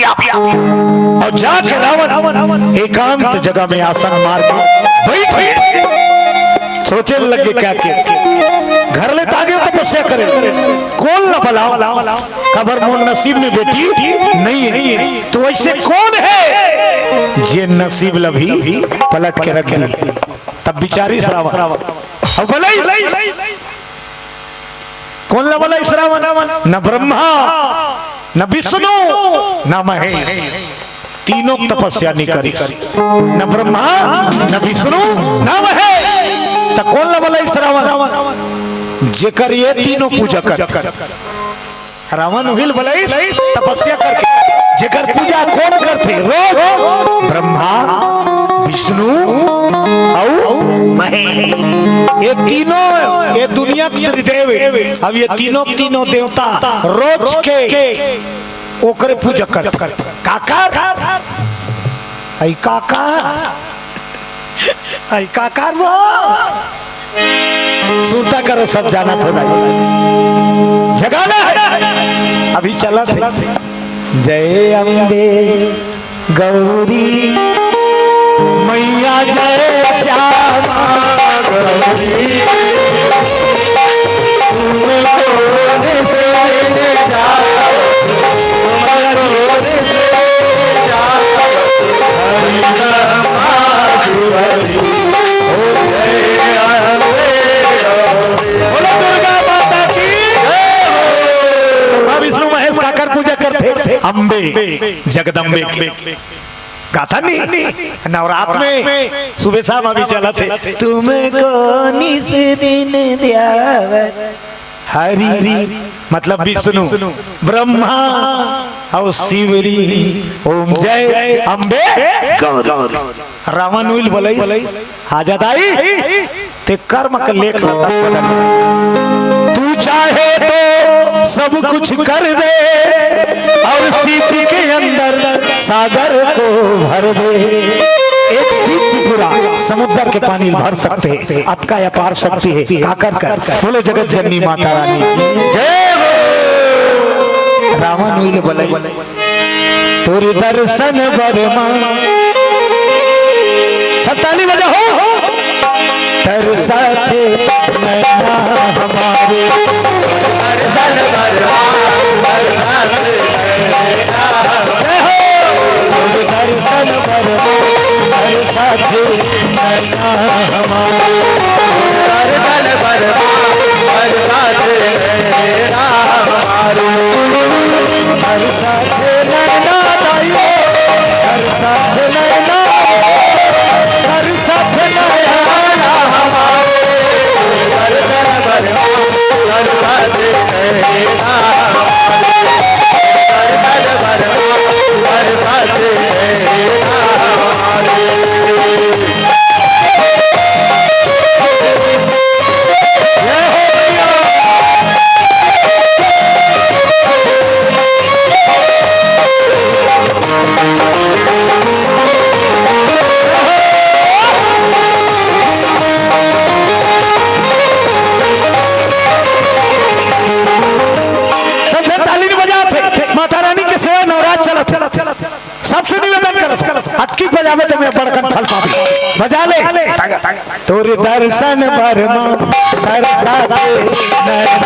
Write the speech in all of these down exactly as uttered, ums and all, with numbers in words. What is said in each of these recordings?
अउ जाके रावण एकांत जगह में आसन मार के बइठ गे। सोचे लगे का के घर ले तागे तपस्या करे, कोन ला बलाव, काबर मोर नसीब में बेटी नइ हे। तो अइसे कोन हे जे नसीब ला भी पलट के रख दिही? तब बिचारिस रावण अउ बलाइस, कोन ला बलाइस रावण? न ब्रह्मा, न विष्णु, न महेश, तीनों तपस्या नइ करिस। न ब्रह्मा, न विष्णु, न महेश। त कोन ला बलाइस रावण? जेकर ये तीनों पूजा करथे। रावण उही ल बलाइस तपस्या करके, जेकर पूजा कोन करथे रोज? ब्रह्मा, विष्णु अउ महेश। ये तीनों, ये दुनिया के त्रिदेव हे। अब ये तीनों, तीनों देवता रोज के ओकरे पूजा करथे। काकर? अई काकर? अई काकर वो? सुरता करो, सब जानत हो भाई। जगाना हे, अभी चलत हे। जय अम्बे गौरी मैया, जय श्यामा गौरी। बोलो दुर्गा माता की। ब्रह्मा विष्णु महेश काकर पूजा करथे? अम्बे जगदम्बे के। गाथा नहीं, नवरात्र में सुबह शाम अभी चलत हे, तुमको निस दिन ध्यावत हरि, मतलब विष्णु, ब्रह्मा अउ शिवरी, ओम जय अम्बे गौरी। रावण उही ल बलाइस, आजा दाई, ते कर्म के लेख ल बदल। तू चाहे तो सब कुछ कर दे और सीप के अंदर सागर को भर दे। एक सीप पूरा समुद्र के पानी भर सकथे, अतका अपार शक्ति हे। काकर कर? बोलो जगत जननी माता रानी की जय हो। रावण उही ल बलाइस, तोर दर्शन बर मा। सब ताली बजाओ। तरसथे नैना हमारे। जय हो। तोर दर्शन बर मा, तरसथे नैना हमारे। सब झन ताली नहीं बजात हे। माता रानी के सेवा नवरात चलत हे। सबसे निवेदन करत हे, अतकी बजाबे त मैं बड़कन फल पाबे। बजा ले। तोर दर्शन बर मा तरसथे नैना।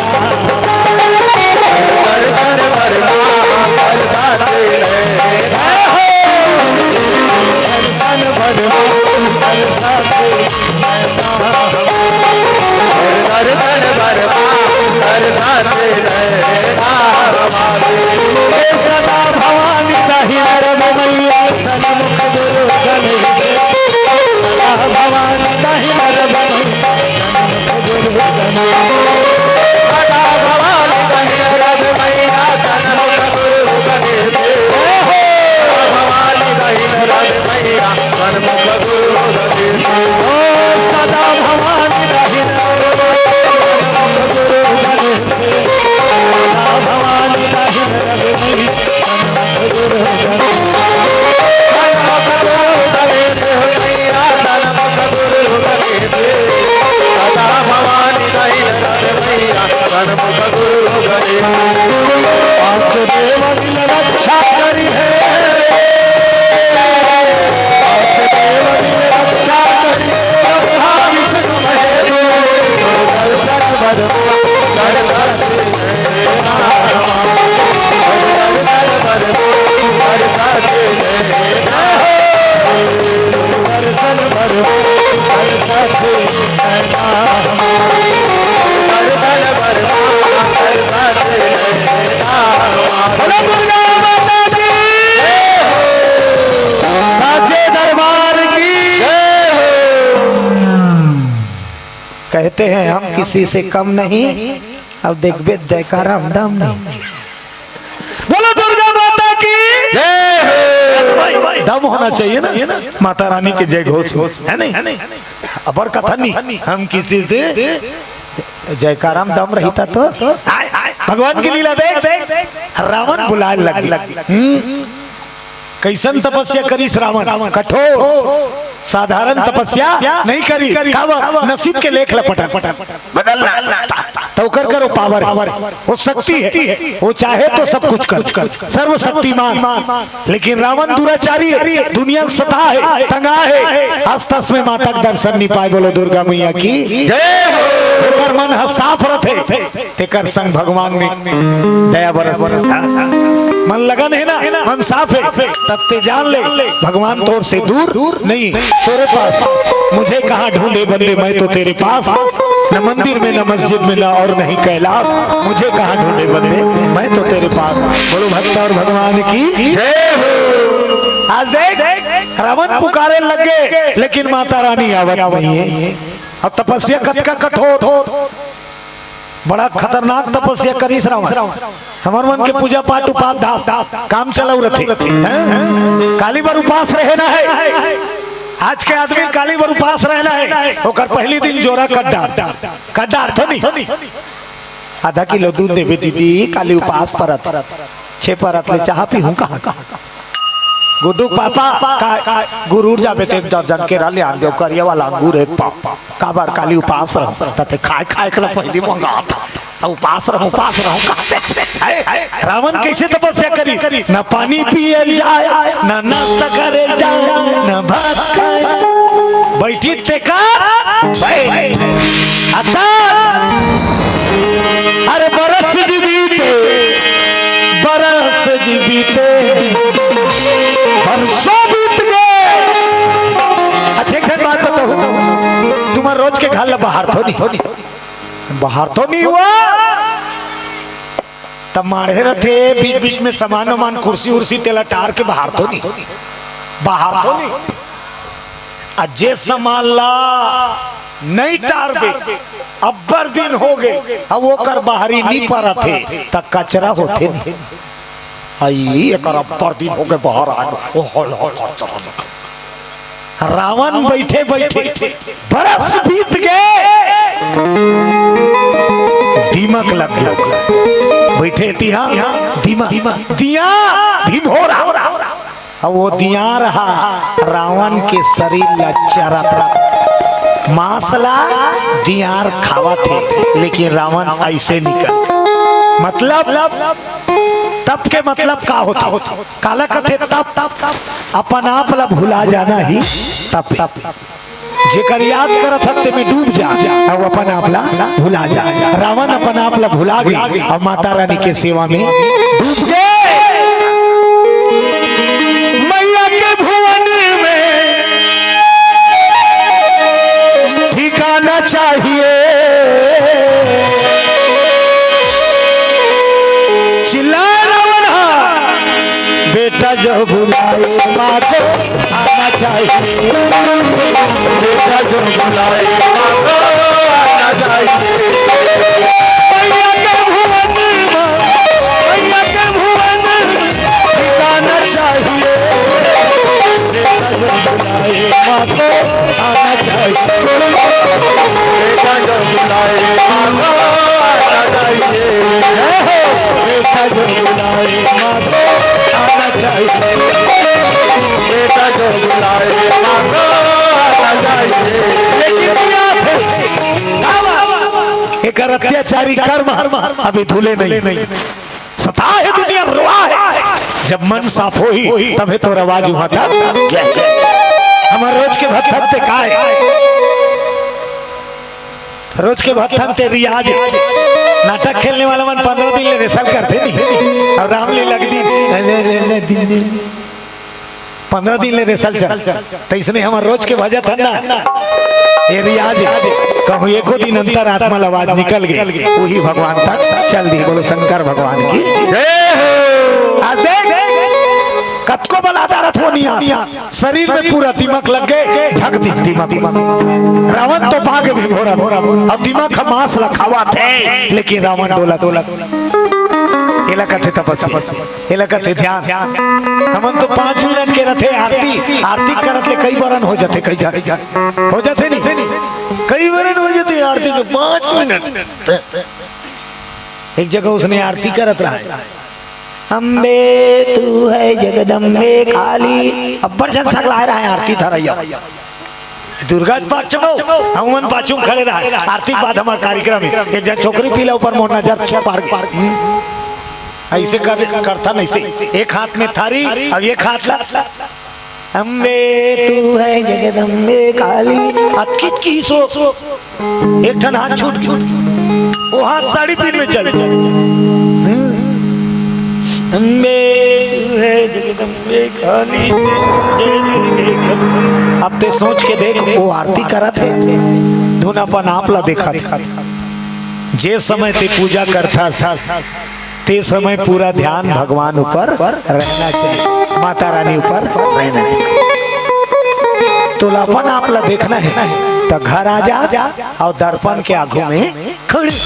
हे सदा भवानी दाहिना रब मैया, सन्मुख दुर्गन। सदा भवानी दाहिना रब मैया, सन्मुख दुर्गन। सदा भवानी दाहिना रब मैया, ते हैं हम किसी से कम नहीं। अब देखबे जयकारा हम दम नहीं। बोलो दुर्गा माता की। जय हो। दम होना चाहिए ना, माता रानी के जय घोष हो, है नहीं? अबर कथा नहीं, हम किसी से जयकारा में दम रहता तो। भगवान की लीला देख, रावण बुलाए लग गया। हम्म। कैसन तपस्या करिस रावण? कठोर, साधारण तपस्या नहीं करी। काबर? नसीब के लेख ल पटक। बदलना। त ओकर करो पावर है, वो शक्ति है, वो चाहे तो सब कुछ कर, सर्वशक्तिमान। लेकिन रावण दुराचारी है, दुनिया के सता है, तंगा है। आज तस में माता के दर्शन नहीं पाए। बोलो दुर्गा मैया की जय हो। ओकर मन ह साफ रथे, तेकर संग भगवान में दया बरस। मन लगन है ना, मन साफ है, तब ते जान ले भगवान तोर से दूर नहीं। तेरे पास मुझे कहाँ ढूंढे बंदे, मैं तो तेरे पास। न मंदिर में, न मस्जिद में, न और नहीं कैलाश। मुझे कहाँ ढूंढे बंदे, मैं तो तेरे पास। बोलो भक्त और भगवान की जय हो। आज देख, रावण पुकारे लग गए, लेकिन माता रानी आवत नहीं है। अब तपस्या कतका कठोर, बड़ा खतरनाक तपस्या करिस रावण। हमर मन के पूजा पाठ उपास धास काम चलाऊ रथे, हैं? काली बर उपास रहे ना है। आज के आदमी काली बर उपास रहना है, ओकर पहली दिन जोरा कट डार, कट डार थो नहीं। आधा किलो दूध देबे दीदी, काली उपास परत, छे परत ले चाह पीहूं कहा। गुड्डू के पापा का गुरूर जाबे ते एक दर्जन केरा ले आन देव, करिया वाला अंगूर एक पाव। काबर काली उपास रहो, तते खाए खाए के ला पहली मंगात। त उपास रहो, उपास रहो कहते। रावण कैसे तपस्या करी? न पानी पियल जाए, न नाश्ता करे जाए, न भात खाए। बैठी ते का? अतः अरे बरस जी बीते, बरस जी बीते, बरसों बीत गए। अच्छा, एक ठन बात बताहूं, तुम्हार रोज के घर ला बहारथो नहीं, बहारथो नहीं हुआ। तब माढ़े रथे, बीच बीच में सामान वामान, कुर्सी उर्सी, तेला टार के बहारथो नहीं, बहारथो नहीं। आ जे सामान ला नहीं टारबे, अब्बड़ दिन हो गए, अब ओकर बाहरी नी परत हे, त कचरा होथे नहीं। आई, एकर अब्बड़ दिन हो गए बाहर आए, ओ, हो, हो, कचरा निकल। रावण बैठे बैठे बरस बीत गए, दीमक लग गया। बैठे तिहा दीमक, दिया भीभोरा। अब वो दियार हा रावण के शरीर ला चरत, मांस ला दियार खावत हे, लेकिन रावण ऐसे निकल, मतलब तप के मतलब का होथे? काला कथे तप? अपन आप ला भुला जाना ही तप हे। जेकर याद करत हक, तेमे डूब जा, अउ अपन आप ला भुला जा। रावण अपन आप ला भुला गे, अउ माता रानी के सेवा में डूब गे। मैया के भुवन में ठिकाना चाहिए। चिल्लाए रावण हा, बेटा जो बुलाए माँ को आना चाहिए। बेटा जो बुलाए माँ को आना चाहिए। मैया के भुवन में, मैया के भुवन में ठिकाना चाहिए। बेटा जो बुलाए माँ को आना चाहिए। बेटा जो बुलाए माँ को आना चाहिए। जय हो। बेटा जो बुलाए माँ को आना चाहिए। बेटा जो बुलाए माँ को आना चाहिए। लेकिन क्या थे? एकर अत्याचारी कर्म अभी धुले नहीं। सता हे दुनिया, रोआ हे। जब मन साफ होही, तभे तोर आवाज उहाँ तक जाही। हमर रोज के भक्त हक ते काय? रोज के भक्त हन ते रियाज। नाटक खेलने वाला मन पंद्रह दिन ले rehearsal करथे नहीं। अउ रामलीला के दिन, पंद्रह दिन ले rehearsal चल। त इसने हमर रोज के भजत हन ना, ये रियाज। कहूँ एको दिन अंतरात्मा ल आवाज निकल गे, उही भगवान तक चल दी। बोलो शंकर भगवान की जय हो। आज देख, कतको बला डारत हो, मियाँ, शरीर में पूरा दीमक लग गे, ढक दिस दीमक। रावण तो पागे भी भोरा भोरा, अब दीमक ह मांस ल खावत हे, लेकिन रावण डोलत डोलत। एला कथे तपस्या, एला कथे ध्यान। हमन तो पाँच मिनट के रथे आरती, आरती करत ले कई बरन हो जाथे, कई झन हो जाथे नहीं, कई बरन हो जाथे आरती के पाँच मिनट। एक जगह उसने आरती करत रहा है, अम्बे तू है जगदम्बे काली, अब्बड़ झन सकलाए रहा है आरती धरैया। दुर्गा पक्ष में हमन पाछू में खड़े रहा, आरती के बाद हमार कार्यक्रम हे। एक झन छोकरी पीला ऊपर मोर नजर पाड़ के, हम्म, ऐसे कर, करथा नहीं से, एक हाथ में थारी, अब एक हाथ ला, अम्बे तू है जगदम्बे काली, अतकित की सो, एक ठन हाथ छूट गे, वो हाथ साड़ी पिन में चल गे। अम्बे तू है जगदम्बे काली, जय दुर्गे काली। अब ते सोच के देख, वो आरती करत हे, धुन अपन आप ला देखत हे। जे समय ते पूजा करथस, ते समय पूरा ध्यान भगवान ऊपर रहना चाहिए, माता रानी ऊपर रहना चाहिए। तोला अपन आप ला देखना हे, त घर आ जा अउ दर्पण के आगू में खड़े हो।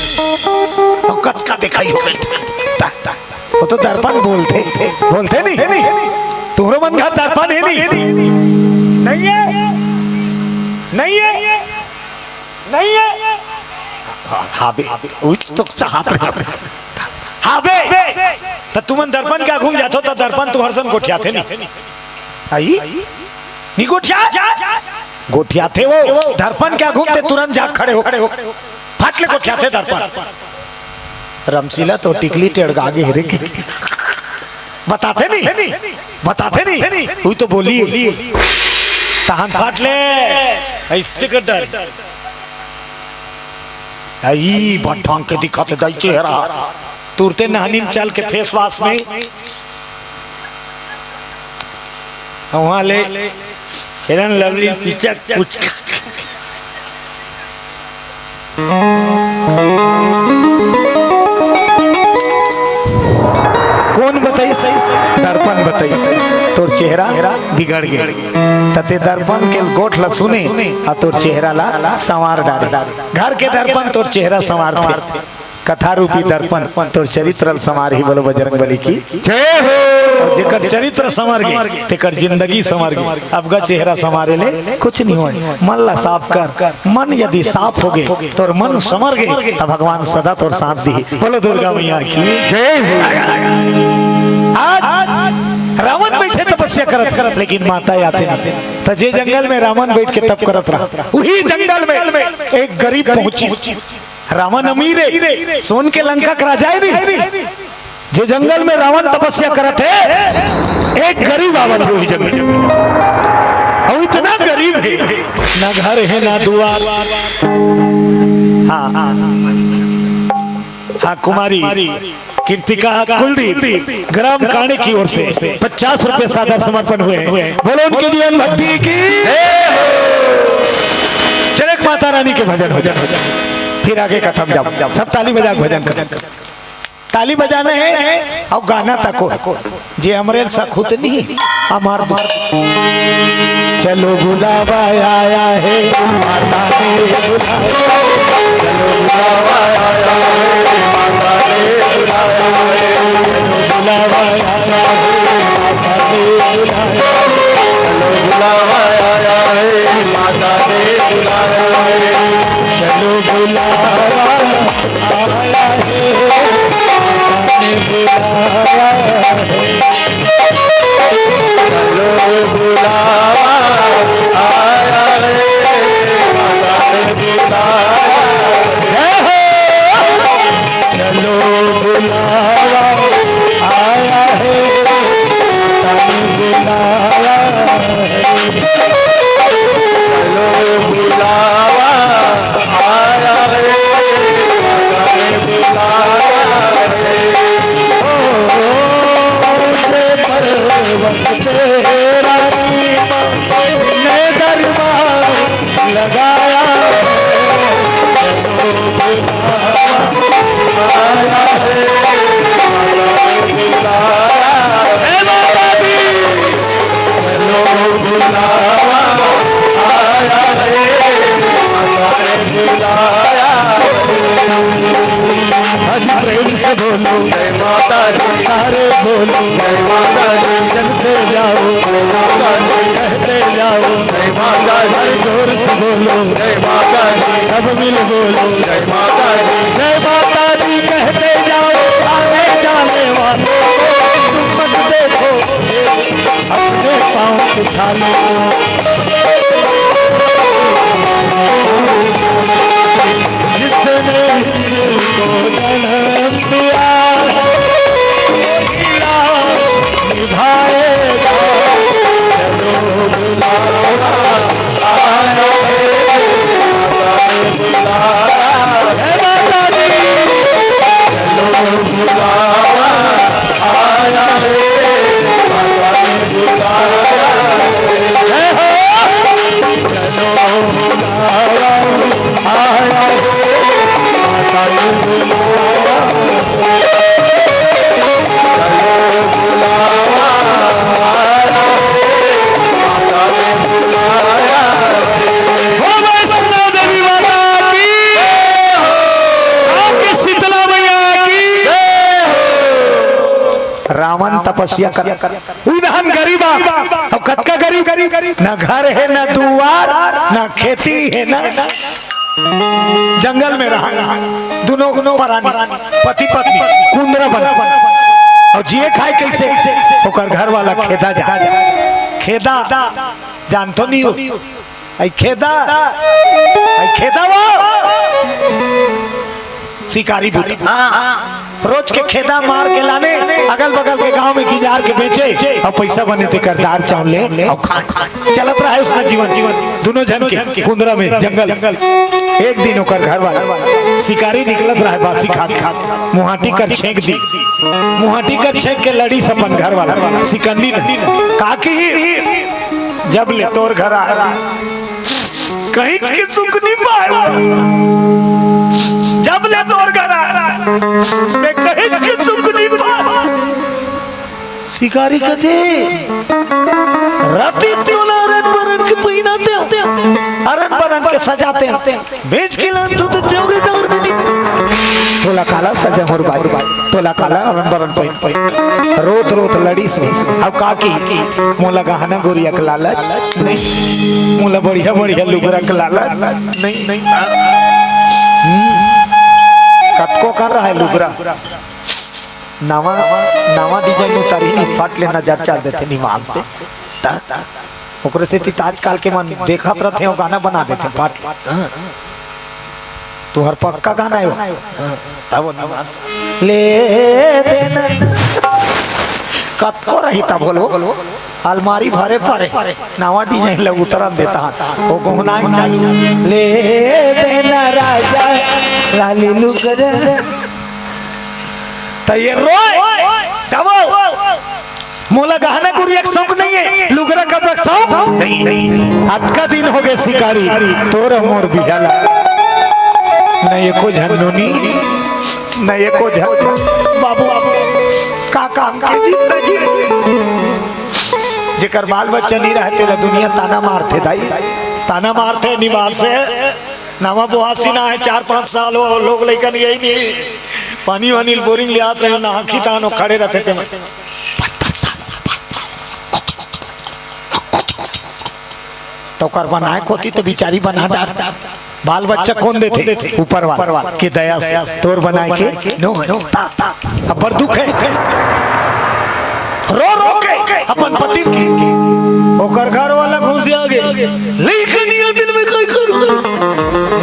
अउ कतका देखाई हो गए। वो तो दर्पण बोलथे, बोलथे नहीं? तुहरो मन घर दर्पण हे नहीं? नहीं हे, नहीं हे, नहीं हे। हाबे, उही तो चाहत रहे। हाबे, त तुमन दर्पण के आगू में जाथो, त दर्पण तुहर सन गोठियाथे नहीं? आई? नहीं गोठिया? गोठियाथे वो, दर्पण के आगू में ते तुरंत जाग खड़े हो। फट ले गोठियाथे दर्पण। रमशीला तो टिकली टेड़गा गे रे। बताथे नहीं, बताथे नहीं, उही तो बोली। तहन फट ले, ऐसे कर डर। आई बटंग के दिखत हे दाई चेहरा। तुरते नहनी में चल के फेस वाश में वहां ले Fair and Lovely पिचक पुचक। कोन बताइस? दर्पण बताइस। तोर चेहरा बिगड़ गे। त ते दर्पण के गोठ ला सुने, अउ तोर चेहरा ला संवार डारे। घर के दर्पण तोर चेहरा संवारथे। कथा रूपी दर्पण तोर चरित्र ल संवारही, बोलो बजरंग बली की जय हो। अउ जेकर चरित्र संवर गे, तेकर जिंदगी संवर गे। अब गा चेहरा संवारे ले कुछ नहीं होय। मन ला साफ कर, मन यदि साफ हो गे, तोर मन संवर गे, त भगवान सदा तोर साथ दिही। बोलो दुर्गा मैया की जय हो। आज रावण बैठे तपस्या करत, लेकिन माता आथे नहीं। त जे जंगल में रावण बैठ के तप करत रहा, उही जंगल में एक गरीब पहुंची। रावण अमीर हे, सोन के लंका के राजा हे नहीं। जे जंगल में रावण तपस्या करत हे, एक गरीब आवत हे उही जंगल। अउ इतना गरीब हे, ना घर हे, ना दुआर। हाँ, हाँ, कुमारी कृतिका कुलदीप ग्राम काणे की ओर से पचास रुपए सादर समर्पण हुए हैं। बोलो उनकी जीवन भक्ति की। चल एक माता रानी के भजन हो जाए, फिर आगे कथा में जाओ। सब ताली बजा के भजन करो। ताली बजाना हे अउ गाना तको हे। जे हमरे ल सखुत नहीं, हमार दुख। चलो बुलावा आया है, माता ने बुलाया। चलो बुलावा आया है, माता ने बुलाया है। चलो बुलावा आया है, माता ने बुलाया। चलो बुलावा आया है, माता ने बुलाया है। चलो बुलावा आया है, माता ने बुलाया है। चलो बुलावा आया है, माता ने बुलाया है। चलो बुलावा आया है, माता ने बुलाया है। चलो बुलावा आया है, माता ने बुलाया है। ओ, ओ, सब मिल बोलो जय माता दी, जय माता दी कहते जाओ, आने जाने वालों को तुम मत देखो, अपने पाँव के छाले को। जिसने हिंदू को जन्म दिया, निभाएगा। चलो बुलावा आया है, माता ने बुलाया। हे माता दी। चलो बुलावा आया है, माता ने बुलाया है। हे हो। चलो बुलावा आया है, माता ने बुलाया। चलो बुलावा आया है, माता ने बुलाया। हो वैष्णो देवी माता की, आपके शीतला मैया की। रावण तपस्या कर, उदहन गरीबा, अब कतका गरीब, ना घर है, ना दुआर, ना खेती है, ना, ना जंगल में रहा, दोनों परानी, पति पत्नी, कुंदरा बना, और जिए खाए कैसे? ओकर घर वाला खेदा जा, खेदा जान तो नहीं हो, आई खेदा, आई खेदा वो शिकारी भूत। हाँ। रोज के खेदा मार के लाने, अगल बगल के गांव में गिजार के बेचे, और पैसा बने तेकर दार चावल ले और खाए। चलत रहा है उसका जीवन, दोनों जन के कुंदरा में जंगल। एक दिन ओकर घर वाला शिकारी निकलत रहा है बासी खा के, मुहाटी कर छेंक दी, मुहाटी कर छेंक के लड़ी से अपन घर वाला सिकंदी न काकी, जब ले तोर घर आ कहीं के सुख नहीं पाए, जब ले तोर घर आ मैं कहीं के सुख नहीं पाए। शिकारी कथे, राती तोला अरन बरन के पहिनाते, अरन बरन के सजाते, बेच के लान तू तो चौरी दौर में नहीं। तोला काला सजा मोर बाई, तोला काला अरन बरन पहिन पहिन। रोत रोत लड़ी से, अब काकी, मोला गहना गुरिया के लालच नहीं, मोला बढ़िया बढ़िया लुगरा के लालच नहीं, नहीं। हम्म, कतको कर रहा है लुगरा। नवा, नवा डिजाइन उतारी नहीं, फट ले नजर चल देथे निमान से। त, ओकरे से ती आजकल के मन देखत रथे, वो गाना बना देथे, फट ले। हाँ। तुहर पक्का गाना है वो। हाँ, तब वो निमान से। ले देना। कतको रही तब बोलो। अलमारी भरे परे, नवा डिजाइन ल उतरन देता हन। ओ गोहना चालू, ले देना राजा, लाली लुगरा। त ये रोए, तब मोला गहना गुरिया के शौक नहीं है, लुगरा कपड़ा के शौक नहीं। अतका दिन हो गए शिकारी, तोर मोर बिहाला। न एको झन नोनी, न एको झन बाबू, का काम के जिंदगी। जेकर बाल बच्चा नहीं रहे, तेला दुनिया ताना मारथे दाई, ताना मारथे निवाल से। नवा बोहासी ना है, चार पाँच साल हो, लोग लइकन यही नहीं, पानी वानी बोरिंग ले आत रहे, ना हाकी तानो खड़े रहते थे। तो कर बनाए खोती तो बिचारी बना डार। बाल बच्चा कौन देथे? ऊपर वाला के दया से तोर बनाए के नो है। ता, ता, अब्बर दुख है। रो रो के अपन पति की, ओकर घर वाला घुसिया गे। लइकनिया दिन में कई करू?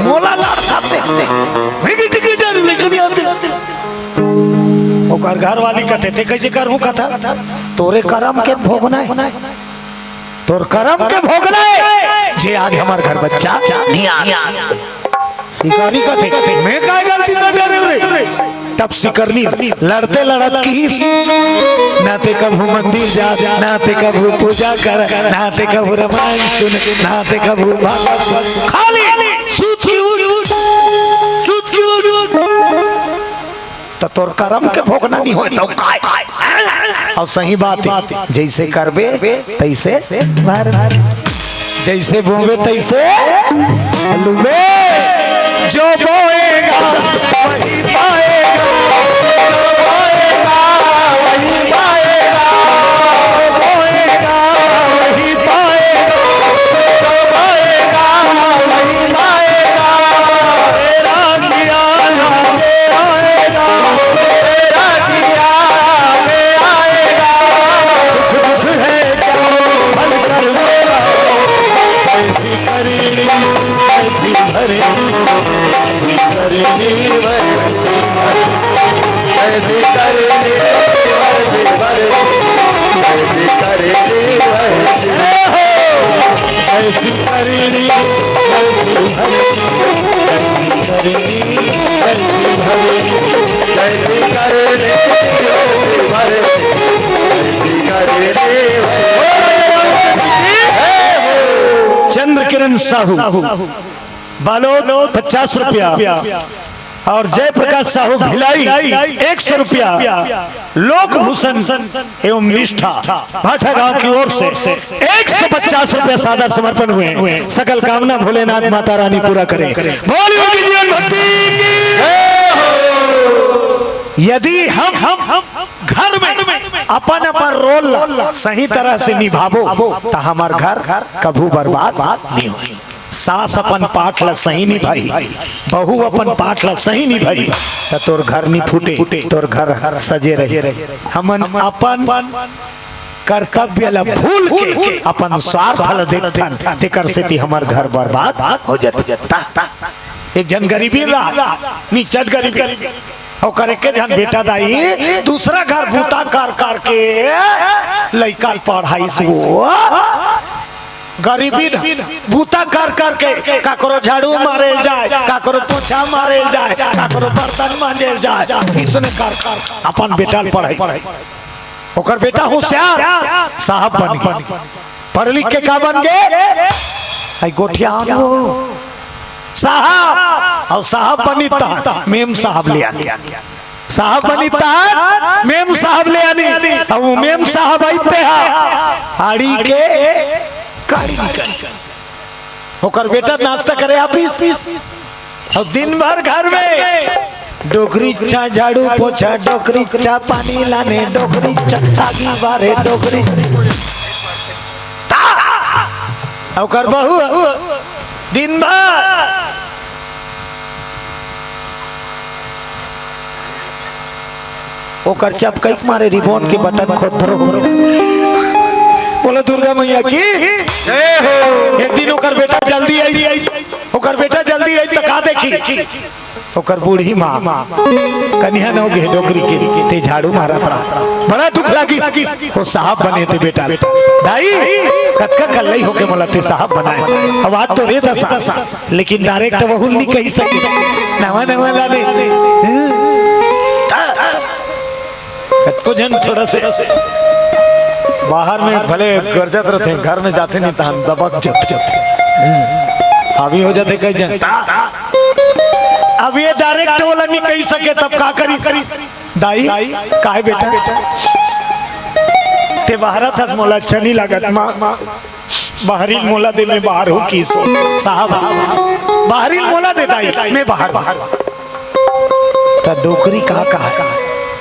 मोला लाड़ साथे। मैं किसी के डर लइकनिया दिन। ओकर घर वाली कथे, "ते कैसे करू कथा?" तोरे करम के भोगना है। तोर करम के भोगना है, जे आज हमर घर बच्चा नहीं आ। शिकारी कथे, "मैं काय गलती कर डरे रे?" तब शिकरनी लड़ते लड़त किहिस, "ना ते कभू मंदिर जा, ना ते कभू पूजा कर, ना ते कभू रामायण सुन, ना ते कभू भागवत सुन, खाली सूत के उठ, सूत के उठ।" त तोर करम के भोगना नहीं होय त काय? अउ सही बात है, जैसे करबे तैसे भर, जैसे बोबे तैसे लुबे। जो बोएगा वही पाएगा, जो बोएगा वही पाएगा, जो बोएगा वही पाएगा, जो बोएगा वही पाएगा। चंद्र किरण साहू, बालोद, पचास रुपया। और जयप्रकाश साहू भिलाई, एक सौ रुपया। लोकभूषण एवं निष्ठा भाठा गांव की ओर से एक सौ पचास रुपया सादर समर्पण हुए। सकल कामना भोलेनाथ माता रानी पूरा करें। बोलिए उनकी जीवन भक्ति की। यदि हम घर में अपन अपन रोल ला सही तरह से निभाबो, त हमर घर कभू बर्बाद नहीं होई। सास अपन पाठ ला सही निभाई, बहू अपन पाठ ला सही निभाई, त तोर घर नी फूटे, तोर घर सजे रही। हमन अपन कर्तव्य ला भूल के अपन स्वार्थ ला देखथन, तेकर सेती हमर घर बर्बाद हो जाथे। एक झन गरीबी रहा, निचट गरीबी, ओकर एके झन बेटा दाई, दूसरा घर बूता कर कर के लइका ल पढ़ाइस वो। गरीबी न, बूता कर कर के काकरो झाड़ू मारे जाए, काकरो पोछा मारे जाए, काकरो बर्तन मांजे जाए, इसने कर कर अपन बेटा ल पढ़ाई। ओकर बेटा होशियार साहब बन गे। पढ़ लिख के का बन गे? आई गोठिया हो साहब, अउ साहब बनी तहन मेम साहब ले आनी। साहब बनी तहन मेम साहब ले आनी। अब वो मेम साहब आई ते हा आड़ी के काड़ी निकल। ओकर बेटा नाश्ता करे ऑफिस, अउ दिन भर घर में डोकरी चा झाड़ू पोछा, डोकरी चा पानी लाने, डोकरी चा आगी बारे, डोकरी ता। ओकर बहू दिन भर ओकर चपकई के मारे रिमोट के बटन खोद धरो हो गे। बोलो दुर्गा मैया की। जय हो। एक दिन ओकर बेटा जल्दी आई, ओकर बेटा जल्दी आई त का देखी? ओकर बूढ़ी माँ कनिहा न हो गे डोकरी के, ते झाड़ू मारत रहा, बड़ा दुख लागी। ओ साहब बने ते बेटा, दाई कतका कल्लई होके मोला ते साहब बनाए, अब आज तो रे दसा। लेकिन डायरेक्ट वहू नी कहि सके, नवा नवा लाने। कतको झन थोड़ा से बाहर में भले गरजत रथे, घर में जाथे नहीं तहन दबक जाथे, हावी हो जाथे कई झन। अब ये डायरेक्ट वाला नहीं कहि सके तब का करी? दाई, काहे बेटा? ते बाहर था मोला अच्छा नहीं लागत माँ। बाहरी मोला दे, मैं बाहर हूँ, की सो साहब, बाहरी मोला दे दाई, मैं बाहर हूँ। त डोकरी का कहा,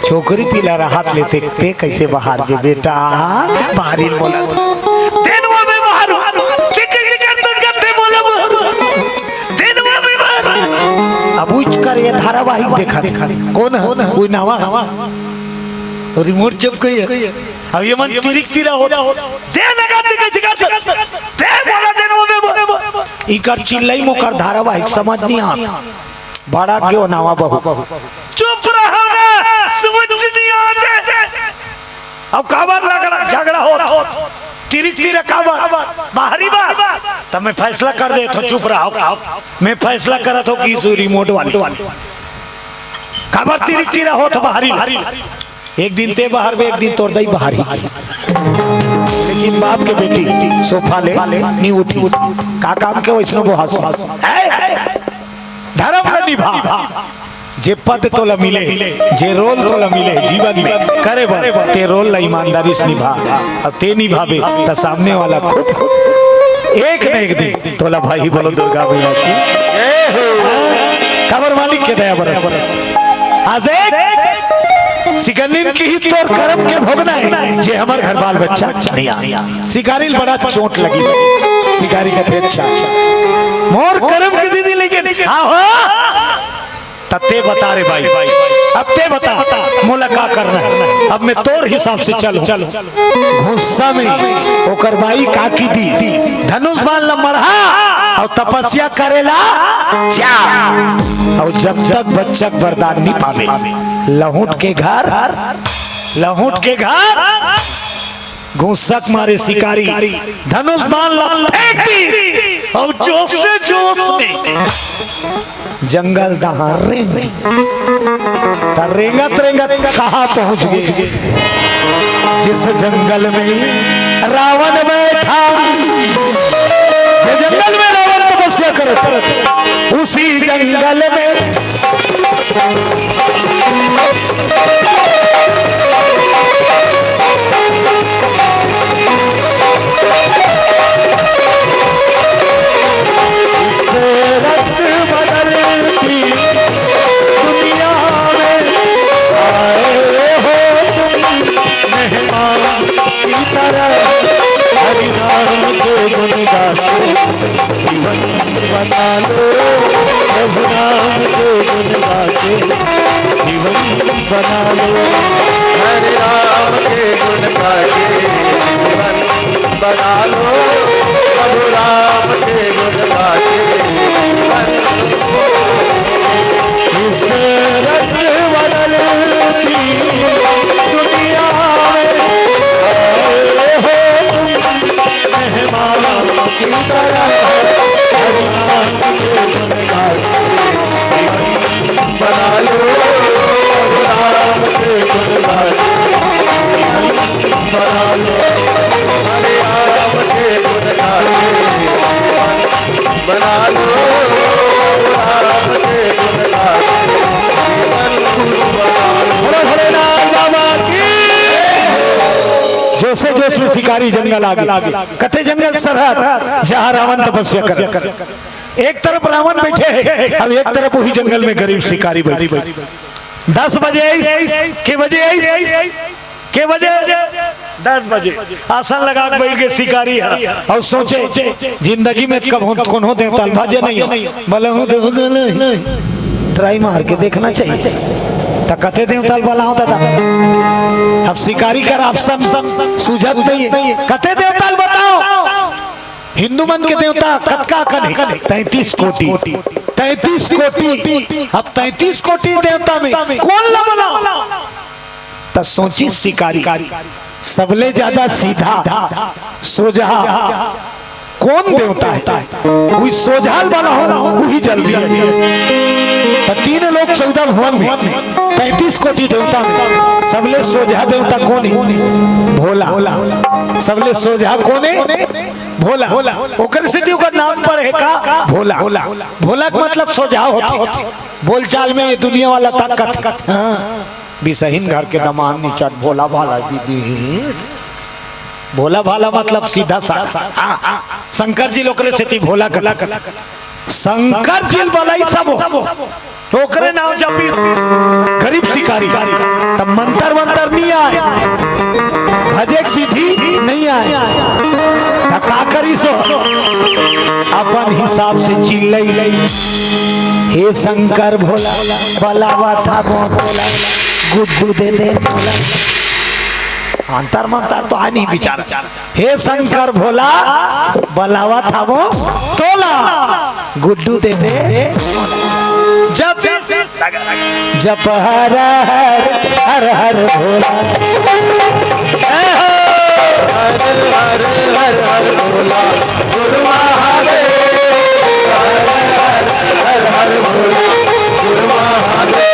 छोकरी पीला रहत लेते, ते कैसे बाहर दे बेटा? बाहरी मोला दे। तेन वो मैं बाहर हूँ, ते कैसे करते करते मोला बाहर हूँ। तेन वो मैं बाहर हूँ। अब उच कर ये धारावाहिक देखा, कौन है? कोई नवा रिमोट जब कही है। अब ये मन तिरिक तिरा होता, दे लगा दे के जिगर से। दे बोला दे वो में बोल। इकर चिल्लई मोकर धारावाहिक समझ नहीं आता। बड़ा क्यों नावा बहू। चुप रहो ना, समझ नहीं आते। अब काबर लग रहा, झगड़ा होता। तिरिक तिरा काबर, बाहरी बात। तब मैं फैसला कर दे तो चुप रहो। मैं फैसला करत हो कि सु रिमोट वाली। काबर तिरिक तिरा होता बाहरी। एक दिन ते बाहर में, एक दिन तोर दई बाहर ही। लेकिन बाप के बेटी सोफा ले नी उठी। का काम के वैसनो बोहास। ए, धर्म ल निभा। जे पद तोला मिले, जे रोल तोला मिले जीवन में करे बर, ते रोल ला ईमानदारी से निभा। अब ते निभाबे त सामने वाला खुद एक न एक दिन तोला भाई बोलो दुर्गा मैया की। काबर मालिक के दया बरस। आज देख, सिकंदर की ही तोर कर्म के भोगना है, जे हमर घर बाल बच्चा नहीं आ। शिकारी ल बड़ा चोट लगी, शिकारी का थे अच्छा, मोर कर्म के दीदी लेकिन हाँ हो। तब ते बता रे भाई, अब ते बता, मोला का करना है? अब मैं तोर हिसाब से चलूं। गुस्सा में ओकर बाई का की दी, धनुष बाण ला मढ़ा और तपस्या करेला जा। और जब तक बच्चा के वरदान नहीं पावे, लहुट के घर, लहुट के घर। घूंसक मारे शिकारी धनुष बाण ला फेंक दिस अउ जोश से जोश में जंगल डहार रेंग दिस। त रेंगत रेंगत कहाँ पहुंच गे? जिस जंगल में रावण बैठा, जे जंगल में रावण तपस्या करत, उसी जंगल में रंग बदलती दुनिया में आए हो तुम मेहमान की तरह। हरि नाम के गुण गाते जीवन बना लो, प्रभु राम के गुण गाते जीवन बना लो। हरे राम के गुण गाते जीवन बना लो, प्रभु राम के गुण गाते जीवन। इस रंग बदलती दुनिया में आए हो तुम मेहमान की तरह। हरि नाम के गुण गाते बना लो, राम के गुण गाते बना लो, हरे राम के गुण गाते बना लो, राम के गुण गाते बना लो। बोलो भोलेनाथ बाबा की। जोशे जोश में शिकारी जंगल आ गे। कथे जंगल सरहद, जहाँ रावण तपस्या करे। एक तरफ रावण बैठे हे, अब एक तरफ वही जंगल में गरीब शिकारी बैठे। दस बजे आइस, के बजे आइस, के बजे? दस बजे। आसन लगा के बैठ गे शिकारी ह अउ सोचे, जिंदगी में कभो कोनो देवता ल भाजे नहीं हो। बोले, हूँ देवता नहीं। ट्राई मार के देखना चाहिए। त कते देवता ल बलाओ दादा? अब शिकारी कर ऑप्शन सूझत नहीं हे। कते देवता ल बताओ? हिंदू मन के देवता कतका अकन हे? तैंतीस कोटि। तैंतीस कोटि। अब तैंतीस कोटि देवता में कोन ला बलाओ? त सोचिस शिकारी, सबले ज्यादा सीधा, सोझा कोन देवता हे? उही सोझा ल बलाओ, उही जल्दी। त तीन लोक चौदह भुवन में तैंतीस कोटि देवता में सबले सोझा देवता कोन हे? भोला। सबले सोझा कोन हे? भोला। ओकर सेती ओकर नाम पड़े का भोला। भोला के मतलब सोझा होथे। बोलचाल में ये दुनिया वाला ताकत। हाँ। बिसहिन घर के दमांद निचट भोला भाला दीदी। भोला भाला मतलब सीधा साधा। हाँ, हाँ। शंकर जी ल ओकरे सेती भोला कथे। शंकर जी ल बलाइस सब हो। ओकरे नाव जपिस गरीब शिकारी। त मंतर वंतर नहीं आय, भजे के विधि नहीं आय। त का करिस हो? अपन हिसाब से चिल्लइस, हे शंकर भोला, बलावत हँव भोला, गुड्डू दे दे मोला। अंतर मंतर तो आय नहीं बिचारा। हे शंकर भोला, बलावत हँव तोला, गुड्डू दे दे। जप, जप हर हर, हर हर भोला। जय हो। हर हर, हर हर भोला, गुरु महादेव। हर हर, हर हर भोला, गुरु महादेव।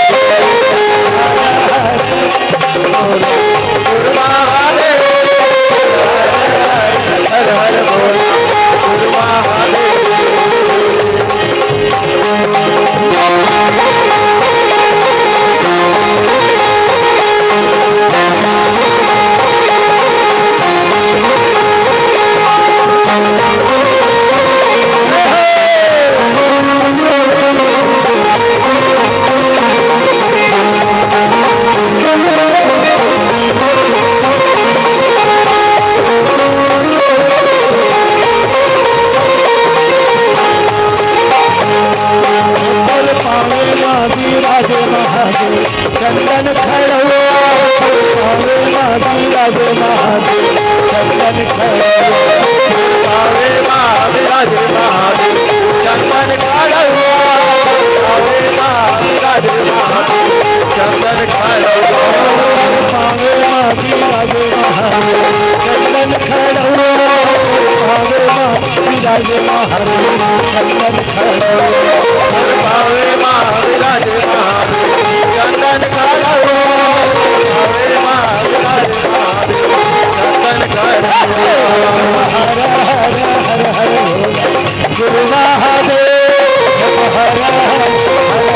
पावे मा विराजे महादेव, चंदन खड़वा। पावे मा विराजे महादेव, चंदन खड़वा। पावे मा विराजे महादेव, चंदन खड़वा। पावे विराज महादेव, चंदन खड़ाऊ। पावे माँ विराज महादेव, चंदन खड़ाऊ। पावे माँ विराज महादेव, चंदन खड़ाऊ। पावे माँ विराज महादेव, चंदन खड़ाऊ। पावे माँ विराज महादेव, चंदन खड़ाऊ। हर हर हर हर हर भोला। गुरु महादेव, हर हर हर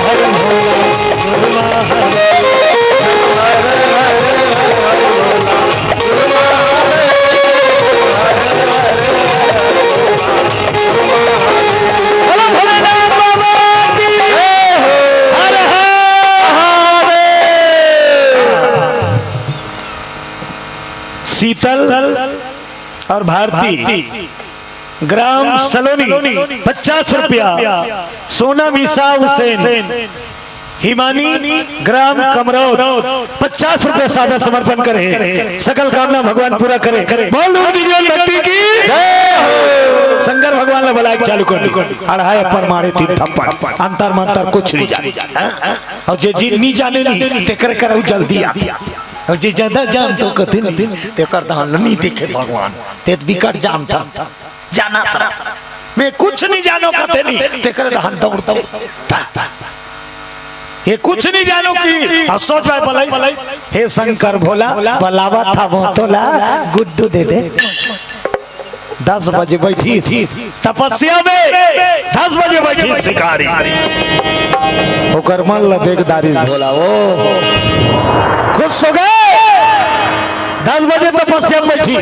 हर भोला। गुरु महादेव, हर हर हर हर भोला। गुरु महादेव, हर हर हर हर भोला। गुरु महादेव। बोलो भोलेनाथ बाबा की जय हो। हर हर महादेव। शीतल और भारती, ग्राम सलोनी, पचास रुपया। सोनम ईसा हुसैन, हिमानी, ग्राम कमरौद, पचास रुपया सादा समर्पण करे हे। सकल कामना भगवान पूरा करे। बोल उनकी जीवन भक्ति की जय हो। शंकर भगवान ला बुलाए चालू कर दी। अढ़ाई अप्पर मारे तीन थप्पड़, अंतर मंतर कुछ नहीं जाने। हाँ? और जे जिन नहीं जाने नहीं, तेकरे करऊ जल्दी आ। अउ जे ज्यादा जानथो कथे नहीं, तेकर दहन ल नहीं देखे भगवान, ते त बिकट जानथस, जानत रह। मैं कुछ नहीं जानो कथे नहीं, तेकर दहन दौड़थे। ये कुछ नहीं जानो कि, अब सोच पाए पलाई, हे शंकर भोला, बलावत हवं तोला, गुड्डू दे दे। दस बजे बैठी तपस्या में, दस बजे बैठी शिकारी। ओकर मन ल देख डारिस भोला, ओ खुश हो गए। दस बजे तपस्या में बैठी,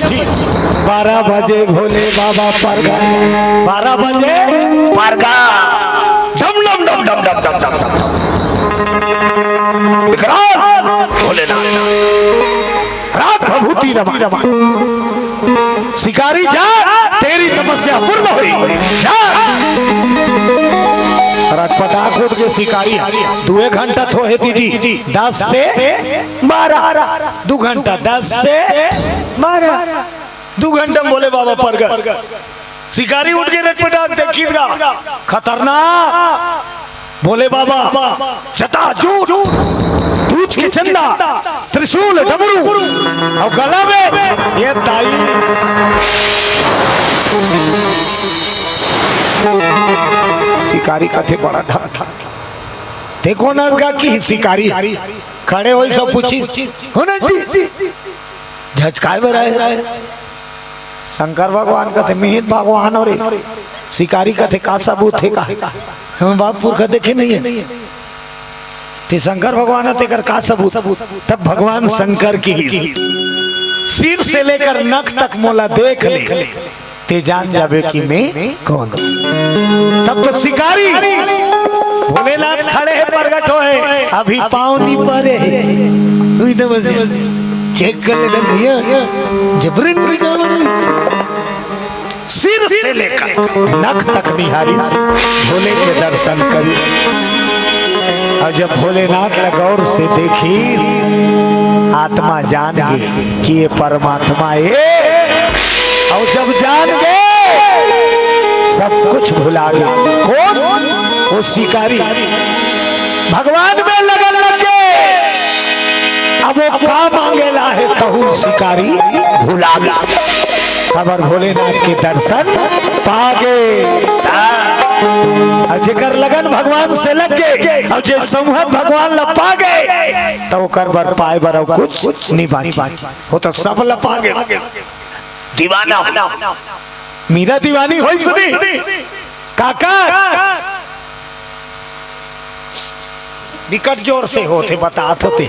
बारह बजे भोले बाबा परगा, बारह बजे परगा, डम डम डम डम डम डम डम डम। विकराल भोलेनाथ। राग भभूति रमा। शिकारी जा, तेरी तपस्या पूर्ण हुई। जा। रटपटाक उठ के शिकारी, दुए घंटा थो हे दीदी, दस से बारह, दू घंटा, दस से बारह, दू घंटा में भोले बाबा परगट। शिकारी उठ के रटपटाक देखिस गा, खतरनाक। भोले बाबा, जटा जूट, दूज के चंदा, त्रिशूल डमरू, अउ गला में ये दाई। शिकारी कथे बड़ा ढक ढक। देखो ना गा कि शिकारी खड़े होई सब पूछी, हो ना जी? झचकाए बर आए। शंकर भगवान कथे, "मिहित भगवान हो रे।" शिकारी कथे, "का सबूत हे का? हम बाप पुरखा देखे नहीं है।" ते शंकर भगवान ह, तेकर का सबूत? तब भगवान शंकर की सिर से लेकर नख तक मोला देख ले, ते जान जाबे कि मैं कौन हूँ। तब तो शिकारी भोलेनाथ खड़े हे, परगट हो हे, अभी पाँव नहीं परे हे। तू इधर बस चेक कर ले, भैया, जबरन की गावन। सिर से लेकर नख तक निहारी, भोले के दर्शन करी। अउ जब भोलेनाथ ला गौर से देखी, आत्मा जान गे कि ये परमात्मा हे। अउ जब जान गे, सब कुछ भुला गे। कौन? वो शिकारी। भगवान में लगन लग गे। अब वो का मांगे ला हे, तहू शिकारी भुला गे। काबर भोलेनाथ के दर्शन पागे। अउ जेकर लगन भगवान से लग गे, अउ जे संहत भगवान ला पागे, त ओकर बर पाए बर अउ कुछ नहीं बांचे। वो तो सब ला पागे। दीवाना, मीरा दीवानी होइस नी। काका, बिकट जोर से होथे, बतात होथे।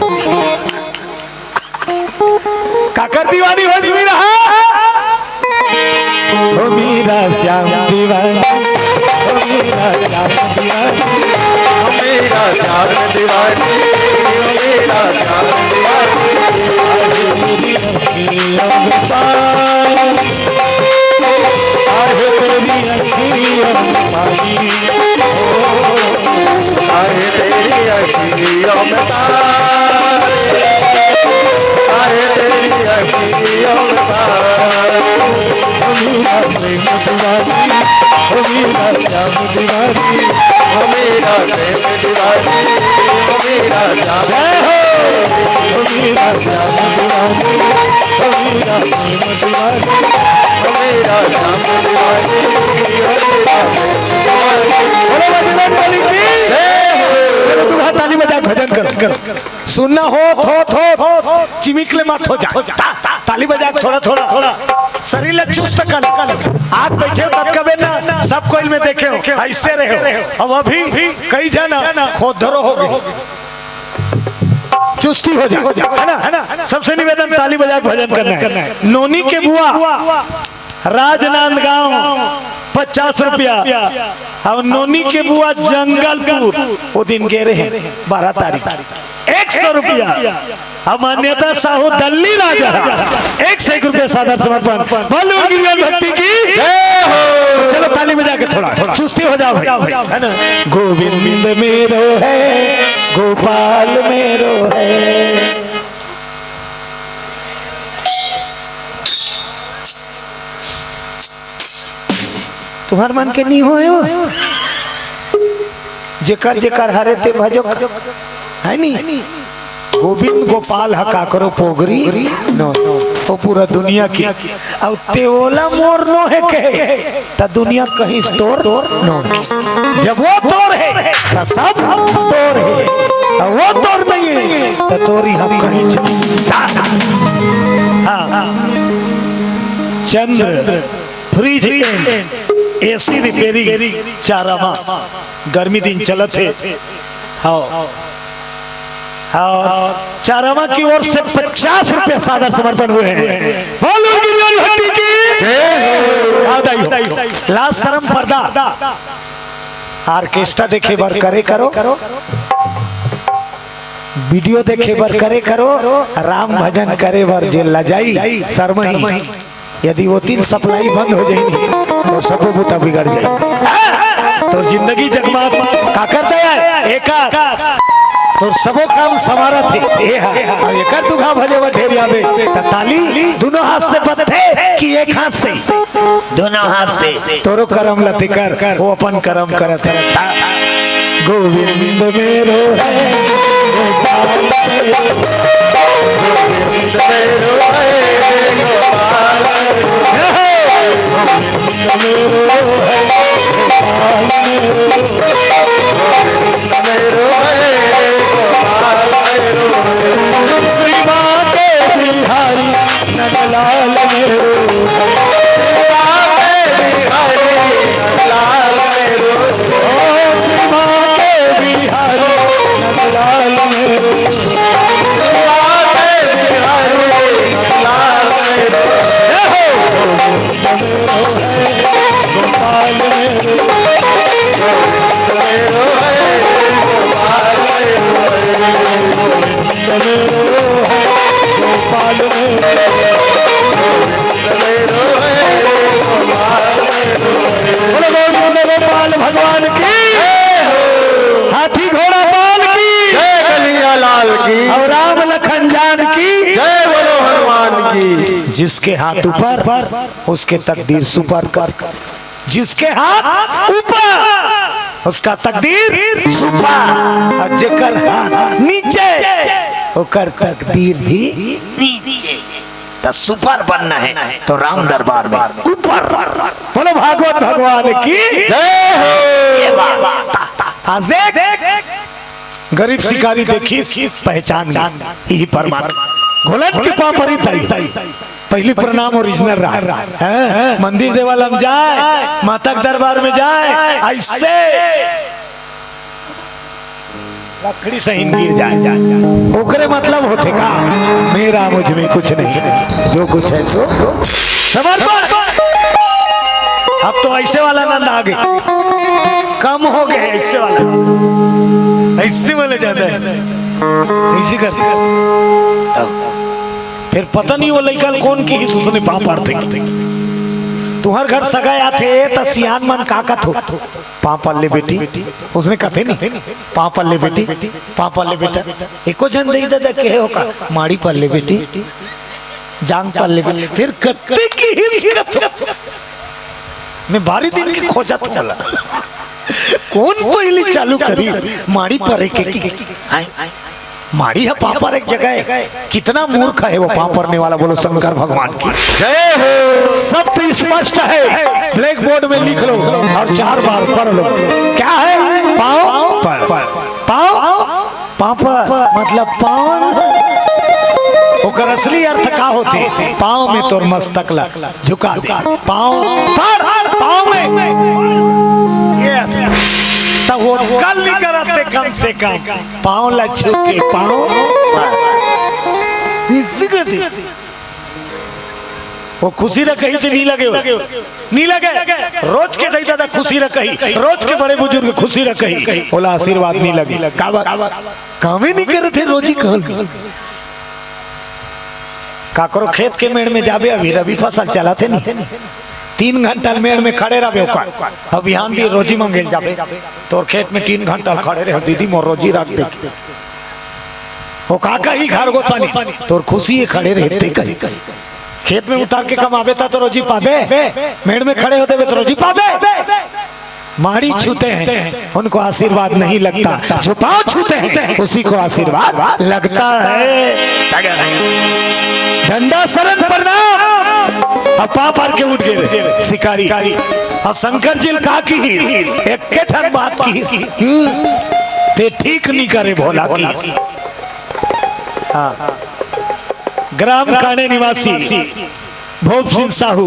काकर दीवानी होइस मीरा? हो मीरा श्याम दीवानी, हो मीरा श्याम दीवानी, हो मीरा श्याम दीवानी, हो मीरा श्याम दीवानी। आहे तेरी अखियों में तारे, आहे तेरी अखियों में तारे, आहे तेरी अखियों में तारे। ओ मीरा प्रेम दीवानी, ओ मीरा श्याम दीवानी। मेरा प्रेम दीवानी, मेरा श्याम। जय हो। मेरा श्याम दीवानी, मेरा प्रेम दीवानी, मेरा श्याम दीवानी, मेरा प्रेम दीवानी। बोलो बजरंग बली की। जय हो। चलो, तुम हाथ ताली बजा के भजन करो। सुनना हो, थो, थो, चिमिक ले मत हो जा। ता, ता, ताली बजा के थोड़ा, थोड़ा। शरीर ला चुस्त कर। आग बैठे हो तब कबे ना, सब कोई में देखे हो, ऐसे रहे हो। अब अभी कई जना खोदरो हो गए। चुस्ती हो जा, है ना? सबसे निवेदन, ताली बजा के भजन करना है। नोनी के बुआ राजनांदगांव पचास रुपया, और नोनी के बुआ जंगलपुर, वो दिन गे रहे बारह तारीख, एक सौ रुपया। अब मान्यता साहू दल्ली राजा, एक सौ एक रुपया सादर समर्पण। बोलो गिरियन भक्ति की जय हो। चलो ताली बजा के थोड़ा चुस्ती हो जाओ भाई, है ना? गोविंद मेरो है, गोपाल मेरो है। तुहर मन के नी होयो, जेकर जेकर हरे ते भजो, है नी? गोविंद गोपाल ह काकरो पोगरी नो, वो पूरा दुनिया की। अउ ते ओला मोर नो है कहे, त दुनिया कहिस तोर नो है। जब वो तोर है, त सब तोर है। अउ वो तोर नहीं है, त तोर यहाँ कहीं नहीं। हाँ। Chandra fridge and AC repairing Charama, गर्मी दिन चलत हे। हाँ, हाँ, चारामा की ओर से पचास रुपया सादर समर्पण हुए हैं। बोलो गिरियन भक्ति की जय हो। आओ दाई हो। लाज शर्म पर्दा, ऑर्केस्ट्रा देखे बर करे करो, वीडियो देखे बर करे करो, राम भजन करे बर जे लजाई शर्मही। यदि वो तीन सप्लाई बंद हो जाही, तो सबो बुता बिगड़ जाही। हाँ? तोर जिंदगी जगमग काकर दया हे? एकर। तोर सबो काम संवारत हे, ए हा। अउ एकर दुखा भले बर ढेरियाबे, त ताली दुनों हाथ से बजथे कि एक हाथ से? दुनों हाथ से। तोरो करम ल तेकर, वो अपन करम करत हे। गोविंद मेरो है, गोपाल मेरो है। गोविंद मेरो है, गोपाल मेरो है। गोविंद मेरो है, गोपाल मेरो है। गोविंद मेरो है, गोपाल मेरो है। श्री माते बिहारी नंदलाल मेरो। श्री माते बिहारी नंदलाल मेरो। ओ श्री माते बिहारी नंदलाल मेरो। श्री माते बिहारी नंदलाल मेरो। जय हो। गोपाल मेरो। बोलो गोविंद गोपाल भगवान की। हाथी घोड़ा पाल की। जय कन्हैया लाल की। और राम लखन जान की। जय बोलो हनुमान की। जिसके हाथ ऊपर, उसके तकदीर सुपर कर। जिसके हाथ ऊपर, उसका तकदीर सुपर, और जेकर हाथ नीचे, ओकर तकदीर भी नीचे। तो सुपर बनना है तो राम दरबार में ऊपर। बोलो भागवत भगवान की जय हो। ये बात। आज देख, गरीब शिकारी देखिस, पहचान गए, यही प्रमाण। घोलन के पाँव परी ताई, पहली प्रणाम ओरिजिनल रहा। हैं? मंदिर देवाला में जाए, माता के दरबार में जाए, ऐसे रखड़ी सहिन गिर जाए, ओकरे मतलब होथे का, मेरा मुझ में कुछ नहीं, जो कुछ है सो समर्पण। अब तो ऐसे वाला आनंद आ गए, कम हो गए ऐसे वाला, ऐसे वाले ज्यादा है, ऐसे कर। फिर पता नहीं वो लइका ल कोन किहिस, उसने पाँव पड़थे। तुहर घर सगा आथे त सियान मन का कथो? पाँव पड़ ले बेटी, उसने कथे नहीं, पाँव पड़ ले बेटी, पाँव पड़ ले बेटा। एको झन दई ददा कहे हो का, माड़ी पड़ ले बेटी, जांग पड़ ले बेटी। फिर कत्ते किहिस कथो? मैं भारी दिन के खोजत हूँ बोला। कोन पहिली चालू करी माड़ी परे के? कि माड़ी ह पाँव परे के जगह हे। कितना मूर्ख हे वो पाँव परने वाला, बोलो शंकर भगवान की। जय हो। सब तो स्पष्ट हे, blackboard में लिख लो अउ चार बार पढ़ लो। क्या हे? पाँव पर, पाँव, पाँव पर मतलब पावन। ओकर असली अर्थ का होथे? पाँव में तोर मस्तक ला झुका दे। पाँव पड़, पाँव में। Yes। त वो कल नहीं करत हे, कम से कम पाँव ला छू के पाँव पड़। इसी को दे। वो खुशी रखही त नहीं लगे हो। नहीं लगे। रोज के दई दादा खुशी रखही, रोज के बड़े बुजुर्ग खुशी रखही, ओला आशीर्वाद नहीं लगे। काबर? कामे नहीं करत हे रोजी कहल। काकरो खेत के मेड़ में जाबे, अभी रबी फसल चलत हे नहीं, तीन घंटा मेड़ में खड़े रहबे, ओकर अब बिहान दिन रोजी मांगे ल जाबे, तोर खेत में तीन घंटा खड़े रहे, दीदी मोर रोजी रख दे। वो का कही घर गोसानी, तोर खुशी हे खड़े रहे ते कही। खेत में उतर के कमाबे त तो रोजी पाबे, मेड़ में खड़े होते हुए तो रोजी पाबे। माड़ी छूते हैं, उनको आशीर्वाद नहीं लगता, जो पाँव छूते हैं, उसी को आशीर्वाद लगता है। डंडा शरण प्रणाम। अब पाँव पर के उठ गए शिकारी। अब शंकर जी का की एक के ठन बात की, हम्म, ते ठीक नहीं करे भोला की। हाँ। ग्राम काणे निवासी भोप सिंह साहू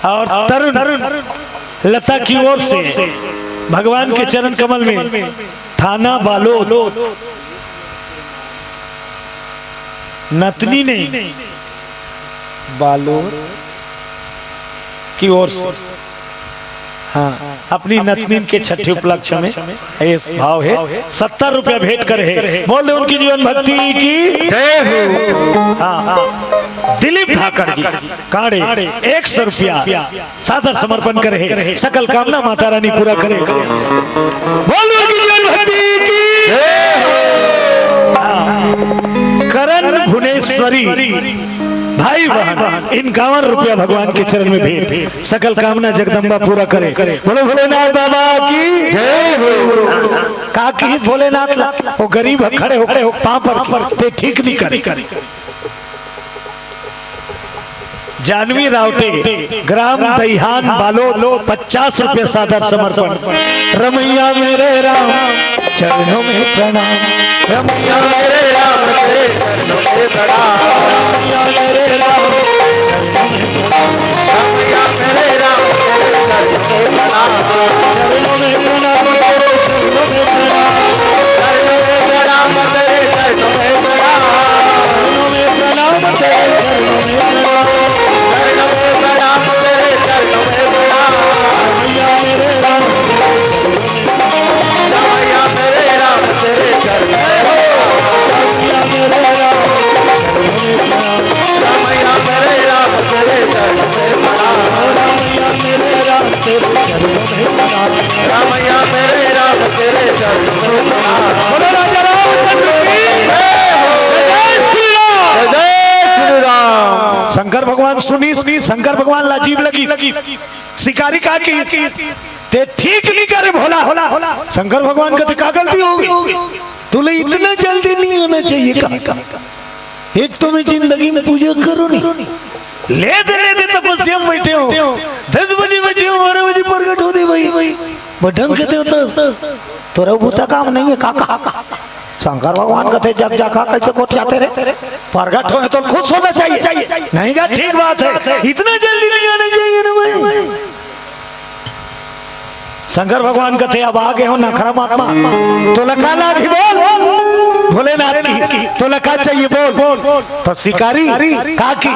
और तरुण लता की ओर से भगवान के चरण कमल में थाना बालोद, नतनी नहीं, बालोद की ओर से, हाँ, अपनी नतनीन के छठी उपलक्ष्य में ये भाव हे, सत्तर रुपया भेंट करे हे। बोल दे उनकी जीवन भक्ति की। जय हो। हाँ, दिलीप धाकड़ जी कांड़े एक सौ रुपया सादर समर्पण करे हे, सकल कामना माता रानी पूरा करे। बोल दे उनकी जीवन भक्ति की। जय हो। हाँ, करण भुवनेश्वरी भाई बहन इक्यावन रुपया भगवान के चरण में भेंट, सकल कामना जगदम्बा पूरा करे। बोलो भोलेनाथ बाबा की। जय हो। का की भोलेनाथ ला, वो गरीब हे, खड़े हो, पाँव पर की, ते ठीक नहीं करे। जानवी रावटे, ग्राम दईहान बालोद, पचास रुपये सादर समर्पण। रमैया मेरे राम चरणों में प्रणाम। रमैया मेरे राम तेरे चरणों में प्रणाम। रमैया मेरे राम, रमैया मेरे राम तेरे चरणों में प्रणाम। चरणों में प्रणाम, चरणों में प्रणाम। चरणों में प्रणाम तेरे चरणों में प्रणाम। चरणों में प्रणाम तेरे चरणों में प्रणाम। चरणों में प्रणाम तेरे चरणों में प्रणाम। रमैया मेरे राम, रमैया मेरे राम तेरे चरण में हो। रमैया मेरे राम, रमैया मेरे राम तेरे चरण में प्रणाम। रमैया मेरे राम तेरे चरण में प्रणाम। रमैया मेरे राम तेरे चरण में प्रणाम। बोलो राजा रामचंद्र की जय हो। जय श्री राम। जय श्री राम। शंकर भगवान सुनी, शंकर भगवान ला अजीब लगी। शिकारी का की, ते ठीक नहीं करे भोला। शंकर भगवान का ते का गलती हो गई? तुले इतना जल्दी नहीं आना चाहिए का? एक तो मैं जिंदगी में पूजा करूँ नहीं, ले दे, ले दे, तपस्या में बैठे हो, दस बजे बैठे हो, बारह बजे प्रकट होते भाई, बढंग के देवता, तोरा बूता काम नहीं है काका। शंकर भगवान कथे, "जग जग का कैसे गोठियाथे रे? प्रगट होए तो खुश होना चाहिए।" नहीं का, ठीक बात है, इतना जल्दी नहीं आना चाहिए ना भाई। शंकर भगवान कथे, "अब आगे हो नखरा महात्मा, तोला का लागही बोल, भोलेनाथ की, तोला का चाहिए बोल।" तो शिकारी का की,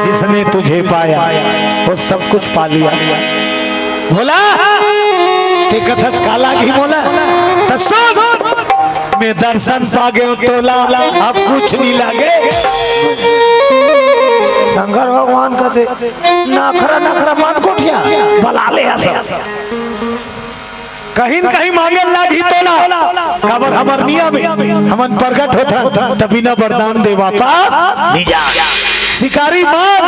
"जिसने तुझे पाया, वो सब कुछ पा लिया।" भोला, ते कथस का लागही मोला? त सुन, मैं दर्शन पा गयो तोला, अब कुछ नहीं लागे। शंकर भगवान कथे, "नखरा, नखरा मत गोठिया, बला ले आ सब।" कहीं न कहीं मांगे लागही तोला, काबर हमर नियम हे, हमन प्रगट होथन, त बिना वरदान दे वापस नहीं जा। शिकारी मांग,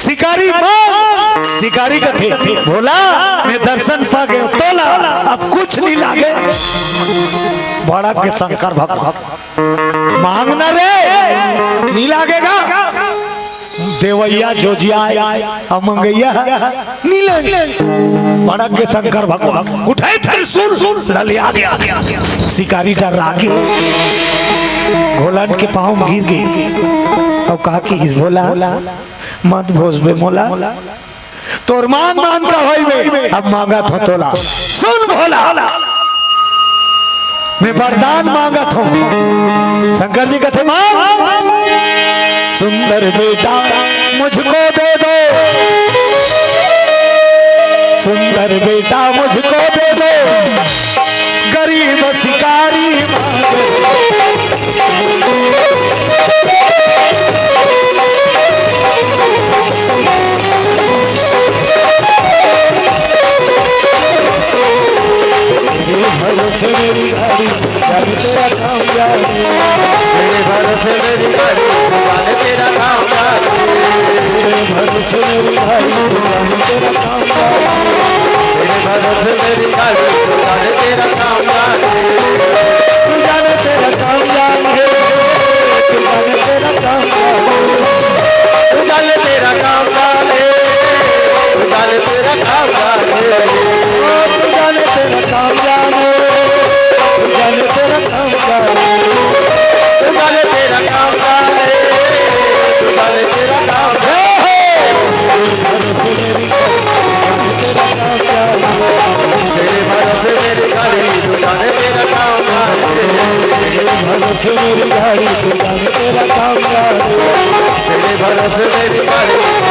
शिकारी मांग, शिकारी कथे, "भोला, मैं दर्शन पा गयो तोला, अब कुछ नहीं लागे।" बड़ा के शंकर भगवान, "मांगना रे, नहीं लागेगा।" देवैया जोजिया आय, अब मंगैया नहीं लागे। बड़ा के शंकर भगवान उठाय त्रिशूल, ललिया गया। शिकारी डर्रा गे, घोलट के पाँव म गिर गे। अउ का किहिस भोला, "मत भोजबे मोला, तोर मांग मांग का होई बे, अब मांगत हों तोला। सुन भोला, मैं वरदान मांगत हों।" शंकर जी कथे, "मांग।" "सुंदर बेटा मुझको दे दो, सुंदर बेटा मुझको दे दो, गरीब शिकारी मांग।" भरोसे मेरी गाड़ी, गाड़ी तेरा काम जाने। मेरे भरोसे मेरी गाड़ी, जाने तेरा काम जाने। मेरे भरोसे मेरी गाड़ी, जाने तेरा काम जाने। मेरे भरोसे मेरी गाड़ी, जाने तेरा काम जाने। तू जाने तेरा काम जाने, तू जाने तेरा काम जाने। तू जाने तेरा काम जाने, तू जाने तेरा काम जाने। ओ, तू जाने तेरा काम जाने, तू जाने तेरा काम जाने। तू जाने तेरा काम जाने, तू जाने तेरा काम जाने। तेरे भरोसे मेरी गाड़ी, तू जाने तेरा काम जाने। तेरे भरोसे मेरी गाड़ी, तू जाने तेरा काम जाने। तेरे भरोसे मेरी गाड़ी,